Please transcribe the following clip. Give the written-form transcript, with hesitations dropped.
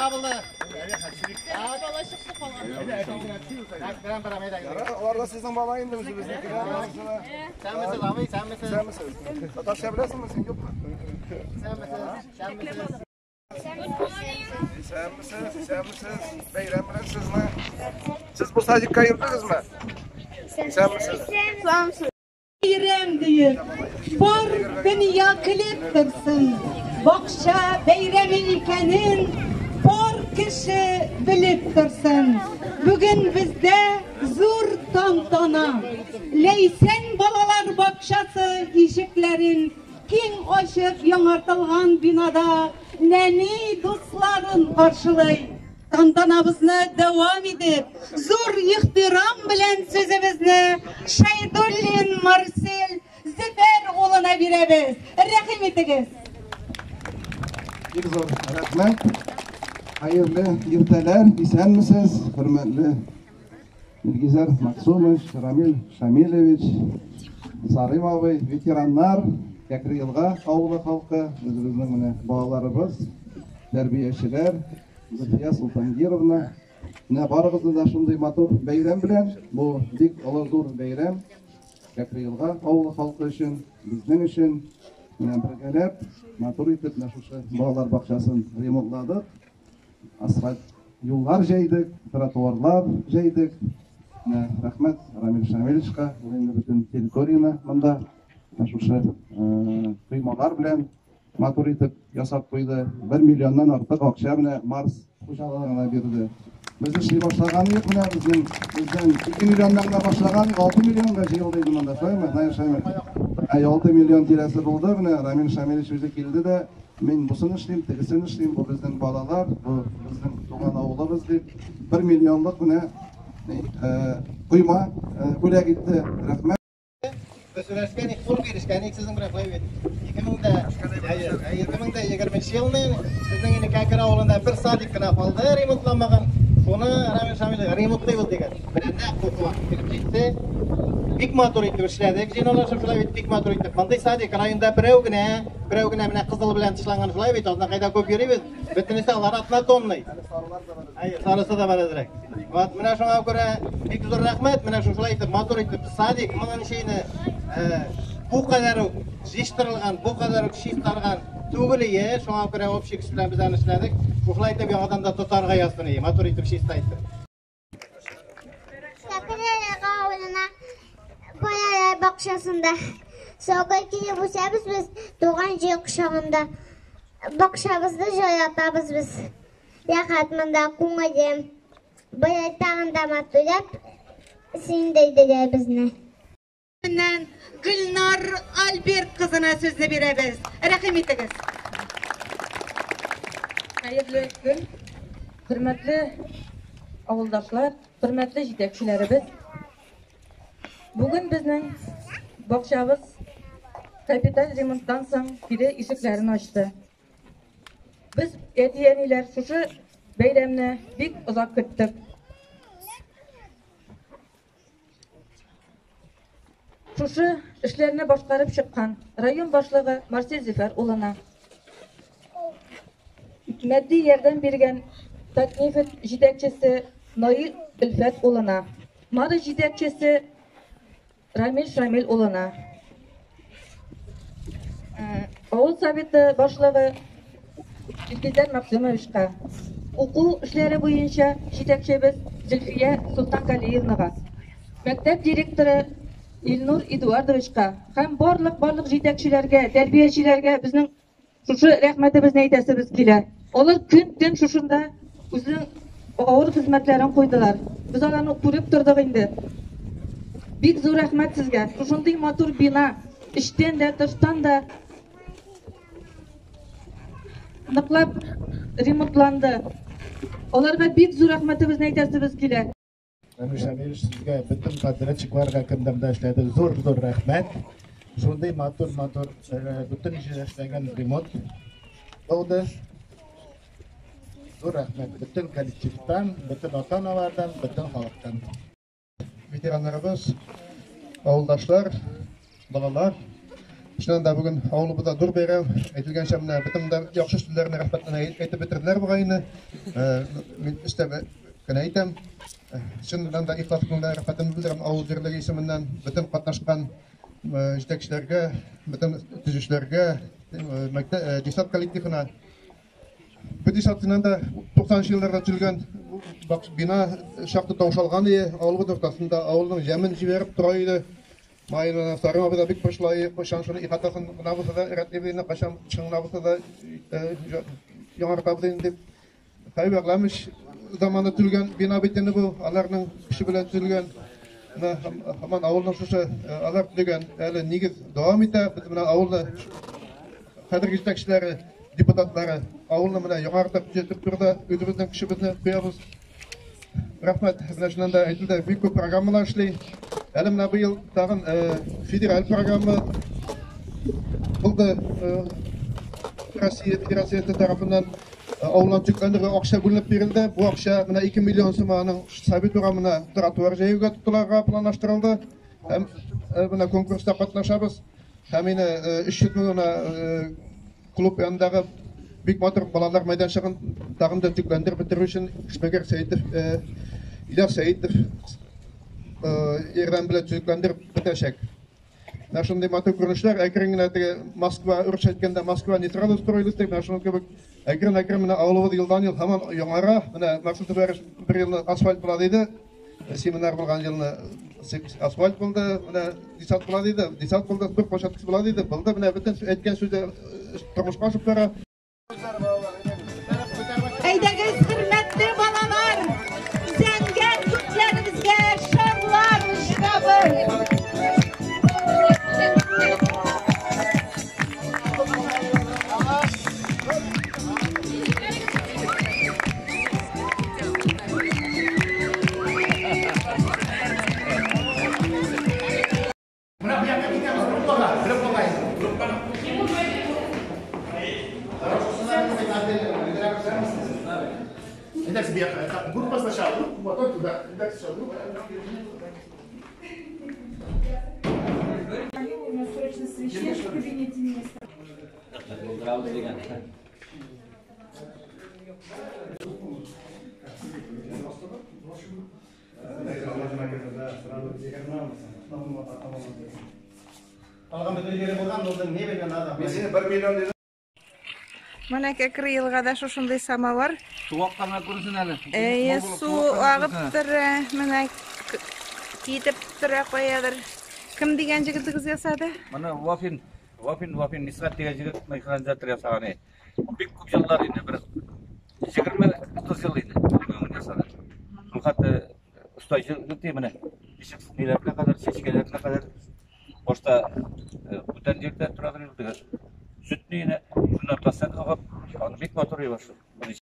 Яңа булды. Бала чыкты калган. Так, берәм берәм әйдә. Алар да сезнең бала инде үзебезнекеләр. Сәнмесез, абый, сәнмесез. Исәнмесез. Татарча беләсеңме син, юкмы? Исәнмесез, исәнмесез. Исәнмесез, исәнмесез. Бәйрәм белән сезне. Сез бу садикка йөрдегезме? Исәнмесез. Бәйрәм диеп, бар дөнья көлеп торсын. Бакча бәйрәме икәнен бар кеше белеп торсын. Бүген бездә зур тантана. Ләйсән балалар бакчасы ишекләрен киң ачып яңартылган бинада нәни дусларын каршылый. Тантанабызны дәвам итеп, зур ихтирам белән сүзебезне Шәйдуллин Марсель Зөфәр улына бирәбез. Рәхим итегез. Бик зур рәхмәт. Хәерле иртәләр, исәнмесез, хөрмәтле Илгизәр Максумович, Рамил Шамилевич, Сарым абый, ветераннар, Кәкре Елга авылы халкы, үзебезнең менә балаларыбыз, тәрбиячеләр, Зөлфия Султангировна. Менә барыгызны да шундый матур бәйрәм белән, бу бик олы зур бәйрәм. Кәкре Елга авылы халкы өчен, безнең өчен менә бергәләп матур итеп менә шушы балалар бакчасын ремонтладык. Асфальт юллар җәйдек, тротуарлар җәйдек. Менә рәхмәт Рамил Шамилевичка, ул инде бөтен территорияне монда менә шушы коймалар белән матур итеп ясап куйды. 1 миллионнан артык акча менә Марс хуҗалыгына бирде. Без эшли башлаган юк менә безнең бездән 2 миллионнан гына башлаган, 6 миллионга җыелды инде монда, шулаймы, Наил Шамилевич? Әй, 6 миллион тирәсе булды, менә Рамил Шамилевич үзе килде дә, мин бусын эшлим, тегесен эшлим, бу безнең балалар, бу безнең туган авылыбыз дип, 1 миллионлык менә койма бүләк итте. Рәхмәт. Без сөйләшкән, кул бирешкән, сезнең белән шулай бит. 2020 елны сезнең инде Кәкер авылында бер садик кына калды ремонтланмаган. Шуны Рамил Шамилович ремонтлыйбыз дигән. Менә нәкъ бу вакыт килеп җитте. Бик матур итеп эшләдек, җыйналышып шулай бит, бик матур итеп. Мондый садик районда берәү генә, берәү генә менә кызыл белән тышланган шулай бит, азнакайда күп йөрибез. Бөтенесе алар однотонный. Әйе, сарысы да бар әзрәк. Вот менә шуңа күрә бик зур рәхмәт. Менә шушылай итеп матур итеп садик моның шейне бу кадәр үк җыештырылган, бу кадәр үк чистарган түгел ие. Шуңа күрә общий көч белән без аны эшләдек. Шушылай итеп яңадан да тотарга язсын ие, матур итеп чиста итеп. Кәкре авылына балалар бакчасында сабый килеп үсәбез без туган җир кочагында. Бакчабызны җайлатабыз без. Рәхәт монда, күңелем. Быел тагын да матурлап сөендерделәр безне. Меннән Гөлнар Альберт кызына сүзне бирәбез. Рәхим итегез. Хәерле көн, хөрмәтле авылдашлар, хөрмәтле җитәкчеләребез. Бүген безнең бакчабыз капиталь ремонттан соң кире ишекләрен ачты. Без әти-әниләр шушы бәйрәмне бик озак көттек. Шушы эшләрне башкарып чыккан район башлыгы Марсель Зөфәр улына, матди ярдәм биргән Татнефть җитәкчесе Наил Өлфәт улына, Мары җитәкчесе Рамил Шамил улына, авыл советы башлыгы Илгизәр Максимовичка, уку эшләре буенча җитәкчебез Зөлфия Султангалиевнага, мәктәп директоры Илнур Эдуардовичка һәм барлык җитәкчеләргә, тәрбиячеләргә безнең шушы рәхмәтебезне әйтәсебез килә. Алар көн-төн шушында үзенең авыр хезмәтләрен куйдылар. Без аларны күреп тордык инде. Бик зур рәхмәт сезгә. Шушындый матур бина, эчтән дә, тыштан да ныклап ремонтланды. Аларга бик зур рәхмәтебезне әйтәсебез килә. Рамил Шамилевич, сезгә бөтен подрядчикларга кемдер эшләде, зур-зур рәхмәт. Шундый матур-матур бөтен җирдә эшләгән ремонт булды. Зур рәхмәт бөтен коллективтан, бөтен ата-аналардан, бөтен халыктан. Ветераннарыбыз, авылдашлар, балалар. Чыннан да бүген авылыбызда зур бәйрәм. Әйтелгәнчә, менә бөтен дә яхшы сүзләрне рәхмәтләрне әйтеп бетерделәр бугай инде. Мин өстәп кенә әйтәм. Чыннан да ихлас күңелдән рәхмәтемне белдерәм авыл җирлеге исеменнән бөтен катнашкан җитәкчеләргә, бөтен төзүчеләргә, мәктәп десант коллективына. Бу десантыннан да 90 елларда төзелгән бина шактый таушалган иде. Авылыбыз уртасында авылның җәмен җибәреп тора иде. Майына Сарым абый да бик борчыла, кайчан шуны ихатасын гына булса да рәтлибез инде, кайчан чын гына булса да яңартабыз инде дип. Хәбиб Әгъләмович заманы төзелгән бина бит инде бу, аларның көче белән төзелгән. Менә һаман авылның шушы алар төзегән әле нигез дәвам итә. Без менә авылны хәзерге җитәкчеләре, депутатлары авылны менә яңартып, төзетеп торды, үзебезнең көчебезне куябыз. Рәхмәт, менә шуннан да әйтелде, бик күп программалар эшли. Әле менә быел тагын федераль программа булды. Россия Федерациясе тарафыннан авылдан төзекләндерүгә акча бүленеп бирелде. Бу акча менә 2 миллион сум аның Совет урамына тротуар җәюгә тотылырга планлаштырылды. Һәм менә конкурста катнашабыз. Һәм инде 300 меңына клуб янындагы бик матур балалар мәйданчыгын тагын да төзекләндереп бетерү өчен эшмәкәр Сәитов, Ильяс Сәитов ярдәм белән төзекләндереп бетәчәк. Менә шундый матур күренешләр, әкрен генә теге Москва, урысча әйткәндә Москва не сразу строилась, дип, менә шуның кебек әкрен-әкрен менә авылыбыз елдан-ел һаман яңара. Менә Максим Тубарович бер елны асфальт була диде. Семинар булган елны асфальт булды, менә десант була диде, десант булды, бер площадкасы була диде, булды, менә бөтен әйткән сүзе тормышка ашып бара. Әйдәгез, хөрмәтле балалар, зәңгәр күкләребезгә шарлар очырабыз. Группа сначала, группу, потом туда. У нас срочно совещание в кабинете министра. Менә Кәкре елгада шушындый самовар. Су акканга күрсен әле. Әйе, су агып тора, менә китеп тора каядыр. Кем дигән җегетегез ясады? Моны Вафин, Вафин, Вафин Мисхат дигән җегет механизатор ясаган. Бик күп еллар инде, бер 20-30 ел инде ясады. Ул хәтта оста җегет менә. Ничек ниләренә кадәр, чәчкәләренә кадәр башта бүтән җирдә тора инде. Сөтне инде шуннан процент алып, аны бик матур ясады.